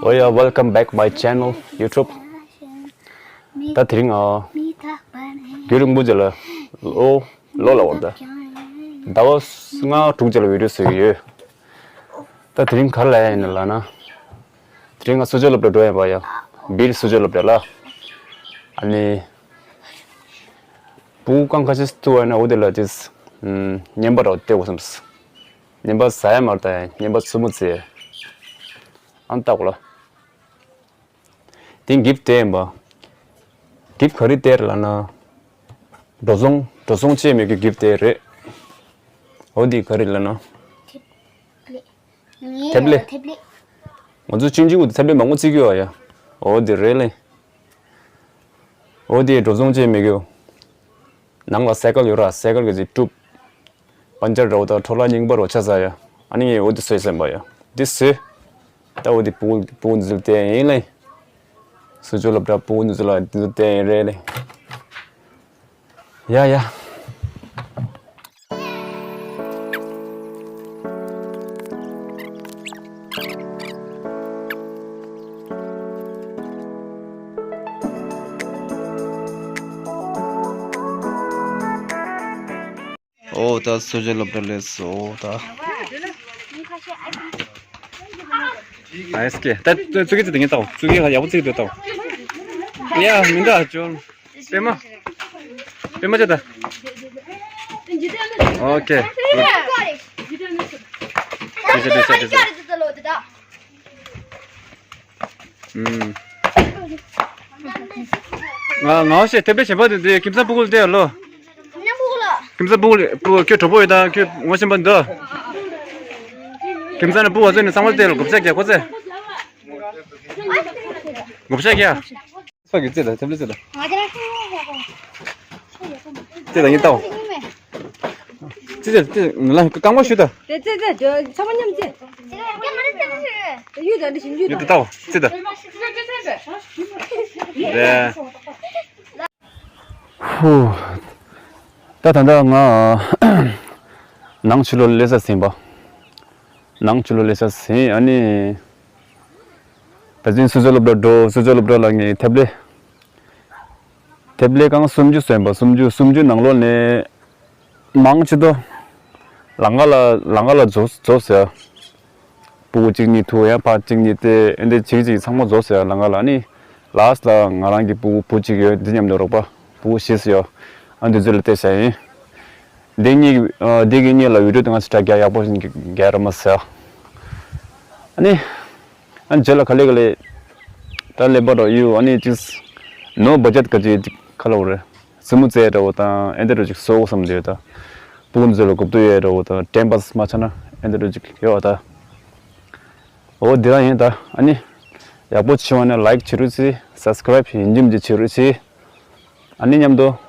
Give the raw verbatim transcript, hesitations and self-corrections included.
Oh yeah, welcome back my channel YouTube. ད་དེ་རིང་ཨ། རྒྱུན་རིང་པོ་ཅིག་ལ། ལོ་ལོ་ལ་བར་ད། ཟླ་བ་ལྔ་དྲུག་ཅིག་ལ་བི་ཌིའོ་བཟོ་གི་ཡོད། ད་དེ་རིང་ག་རེ་ལབ་ཡ་ཡིན་ན་ལབ་ན། དེ་རིང་ང་སུ་ཇོ་སློབ་གྲྭ་འགྲོ་ཡ་ཡིན་པ་ཡ། བིར་སུ་ཇོ་སློབ་གྲྭ་ལ། ཨ་ནི། སྤུ་གུ་རྐང་ཁ་ཤས་ཐུག་པ་ཡིན་ན་འོ་དེ་ལ་ཅིག་ཨམ། རྔན་པ་ར་སྟེར་དགོས་བསམས། རྔན་པ་ཟ་ཡ་མ་རེད་ད་ཡ། རྔན་པ་བཙུན་མོ་བཙལ། ཨ་ནི་ལྟ་དགོས་ལ། དེ་གིབ་སྟེར་ཡིན་པ། གིབ་ག་རེ་སྟེར་ལབ་ན། འགྲོ་སོང་འགྲོ་སོང་བཅད་མེད་ཀྱི་གིབ་སྟེར་རེད། འོ་དེ་ག་རེ་ལབ་ན། ཐེབ་ལེ། ཐེབ་ལེ། ཐེབ་ལེ། ང་ཚོ་ཅིང་ཅིང་འུ་ཐེབ་ལེ་མང་པོ་བརྩི་གི་ཡོད་ཡ། འོ་དེ་རེད་ལེ། འོ་དེ་འགྲོ་སོང་བཅད་མེད་ཀྱི། ནང་ལ་སའི་ཀལ་ཡོད་ར། སའི་ཀལ་གི་ཅིག་དཀྲུབ། པན་ཅར་འདྲ་བོ་དང་འཕྲོ་བརླག་རྙིང་པ་རོ་ཆ་ཟ་ཡ། ཨ་ནི་ངས་འོ་དེ་བཟོས་ཟིན་པ་ཡ། དེ་བཟོས། ད་འོ་དེ་སྤུ་གུ་སྤུ་གུ་འདི་ཚོ་བསྟན་ཡིན་ལེ། སུ་ཇོ་སློབ་གྲྭ་སྤུ་གུ་འདི་ཚོ་ལ་འདི་ཚོ་བསྟན་ཡིན་རེད་ལེ། ཡ་ཡ། ཨོ་ད་སུ་ཇོ་སློབ་གྲྭ་སླེབས་སོང་ད། ཨ་ཨེས་ཀེ། ད་ཙུ་གི་ཙི་དེ་ངས་ལྟ་འོ། ཙུ་གི་ཡག་པོ་ཙི་གི་དེ་ལྟ་འོ། ཡ་མི་འདྲ་ཅོ། པད་མ། པད་མ་ཅོ་ད། ཨོ་ཁེ། ང་ང་ཤེས་ཐེབས་པའི་བྱེད་པ་དེ་དེ་ཁྱིམ་ཚང་སྤུ་གུ་ལ་སྟེར་ལོ། ཁྱིམ་ཚང་སྤུ་གུ་ལ་སྤུ་གུ་ཁྱོད་གྲོགས་པོ་ཡོད་ད་ཁྱོད་ངོ་ཤེས་པ་འདུག་ཁྱིམ་ཚང་ནས་སྤུ་གུ་ཚོ་ནས་ཚང་མ་ལ་སྟེར་ལོ། དགོས་ཆ་རྒྱག་གོ་ཚེ། དགོས་ཆ་རྒྱག་ཕ་གི་རྩེ་དང་ཐེབས་ལེ་རྩེ་དང་། རྩེ་དང་ཡིན་ཏའོ། རྩེ་དང་རྩེ་ང་ལ་རྐང་པ་ཞུ་ད། རྩེ་རྩེ་རྩེ་ཚང་མ་མཉམ་རྩེ། ཡུ་དང་འདི་བཞིན་ཡུ་དང་། ཡུ་ཏའོ་རྩེ་དང་། རེད། ཧུ། ད་ད་ལྟ་ང་ནང་ཆུ་ལོ་སླེབས་ས་ཟིན་པ། ནང་ཆུ་ལོ་སླེབས་ས་ཟིན། ཨ་ནི། ད་ཅིང་སུ་ཇོ་སློབ་གྲྭ་འགྲོ། སུ་ཇོ་སློབ་གྲྭ་ལ་ངས་ཐེབས་ལེ། ཐེབས་ལེ་རྐང་སུམ་ཅུ་སོན་པ། སུམ་ཅུ་སུམ་ཅུ་ནང་ལོགས་ནས། མང་ཆེ་དོ། ལང་ཀ་ལ་ལང་ཀ་ལ་རྫོགས་རྫོགས་ཟེར། སྤུ་གུ་གཅིག་གཉིས་ཐུག་ཡང་ཕར་གཅིག་གཉིས་ཏེ་ཨེ་འདྲ་གཅིག་གཅིག་ཚང་མ་རྫོགས་ཟེར་ལང་ཀ་ལ། ཨ་ནི་ལཱསི་ལ་ང་རང་གི་སྤུ་གུ་བུ་གཅིག་ཡོད་འདི་མཉམ་དུ་རོགས་པ་སྤུ་གུ་བཞི་ཟེར་ཡོད། ཨ་འདི་ཚོ་ལ་སྟེར་བྱ་ཡིན། འདི་གཉིས་འདི་གི་གཉིས་ལ་བི་ཌིའོ་དེ་ང་ཚོ་འདྲ་རྒྱག་ཡག་པོ་ཞིག་རྒྱག་ར་མ་ཟེར། ཨ་ནི། ཨ་ནི་རྗེས་ལ་ག་ལེ་ག་ལེ། ད་ལེ་བ་རོ་ཡུ་ཨ་ནི་ཅིག་ནོ་བ་ཇེཊ་ག་ཅིག་ཅིག་ག་ལ་འོ་རེད། སེན་མོ་རྩེ་འདྲ་བོ་དང་ཨེ་འདྲ་འདྲ་ཅིག་བཟོ་དགོས་བསམ་འདུག་ད། སྤུ་གུ་ཚོ་ལ་གོ་བསྡུར་ཡས་འདྲ་བོ་དང་ཊེམ་པཱས་མ་ཆགས་ན་ཨེ་འདྲ་འདྲ་ཅིག་ཡོད་ད། འོ་འདི་རང་ཡིན་ད། ཨ་ནི། ཡག་པོ་བྱུང་བ་ན་ལའིཀ་བྱེད་རོགས་བྱེད། སབ་སི་ཀ་རའིབ་ཡིན་གཅིག་མིན་གཅིག་བྱེད་རོགས་བྱེད། ཨ་ནི་མཉམ་དུ།